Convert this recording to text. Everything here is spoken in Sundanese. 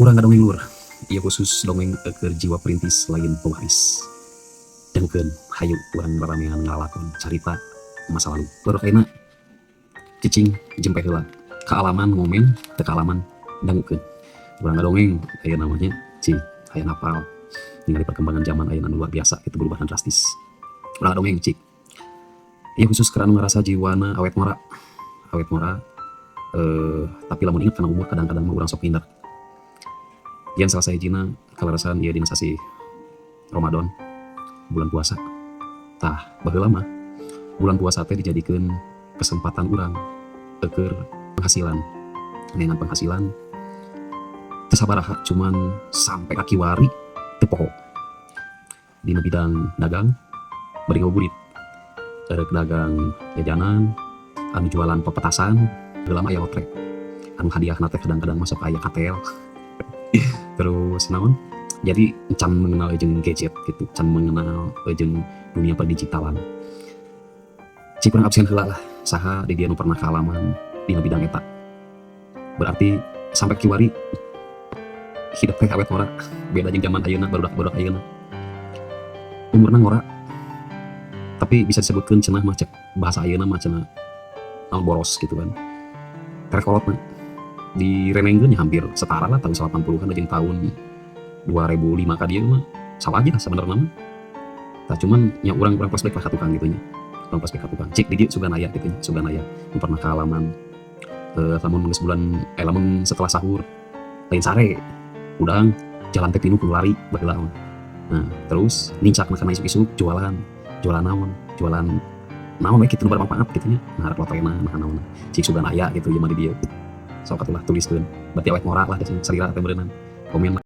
Urang ngadongeng, Lur. Ieu khusus dongeng keur jiwa perintis, lain pewaris. Dangukeun, hayu urang raramean ngalalakon carita masa lalu. Lur, ayeuna cicing jempe heula. Kaalaman ngomen, teu kaalaman dangukeun. Urang ngadongeng ayeuna mah nya, cik hayang hafal. Ningali perkembangan zaman ayeuna nu luar biasa gitu, berubah drastis. Urang ngadongeng, cik. Ieu khusus keur anu ngarasa jiwana awet ngora. Awet ngora, tapi lamun inget kana umur, kadang-kadang mah urang sok minder. Yang salah sahijina kaleresan ieu dina sasih Ramadan, bulan puasa. Tah, baheula mah bulan puasa teh dijadikeun kesempatan urang keur penghasilan. Dengan penghasilan teu sabaraha, cuman sampai ka kiwari teu poho. Dina bidang dagang bari ngabuburit. Erek dagang jajanan, anu jualan pepetasan, baheula mah aya lotre. Anu hadiahna teh kadang-kadang masuk aya katel. Terus naon? Jadi can mengenal jeung gadget gitu, can mengenal jeung dunia perdigitalan. Cik urang absen heula lah, saha di dieu nu pernah kaalaman dina bidang eta? Berarti sampai kiwari hidup teh awet ngora, beda jeung zaman ayeuna, barudak-barudak ayeuna. Umurna ngora, tapi bisa disebutkeun cenah mah, cek bahasa ayeuna mah cenah naon, boros gitu kan. Tereh kolotna direnengkeun hampir setara lah tahun 80-an jeung tahun 2005 ka dieu mah sawaja sebenarnya mah. Tah, cuman nya urang urang flashback lah ka tukang gitu nya. Urang flashback ka tukang. Cik di dieu sugan aya gitu nya, sugan aya nu pernah kaalaman lamun geus bulan, lamun setelah sahur lain sare, udang jalan teh pinuh kudu lari baheula mah. Nah, terus nincakna kana isuk-isuk jualan, jualan naon? Jualan naon we kitu nu bermanfaat gitu nya. Nah, lotrena, nah naon. Cik sugan aya gitu ieu mah di dieu. Sok atuh lah, tuliskeun. Berarti awet ngora lah salira teh beureunan. Komen.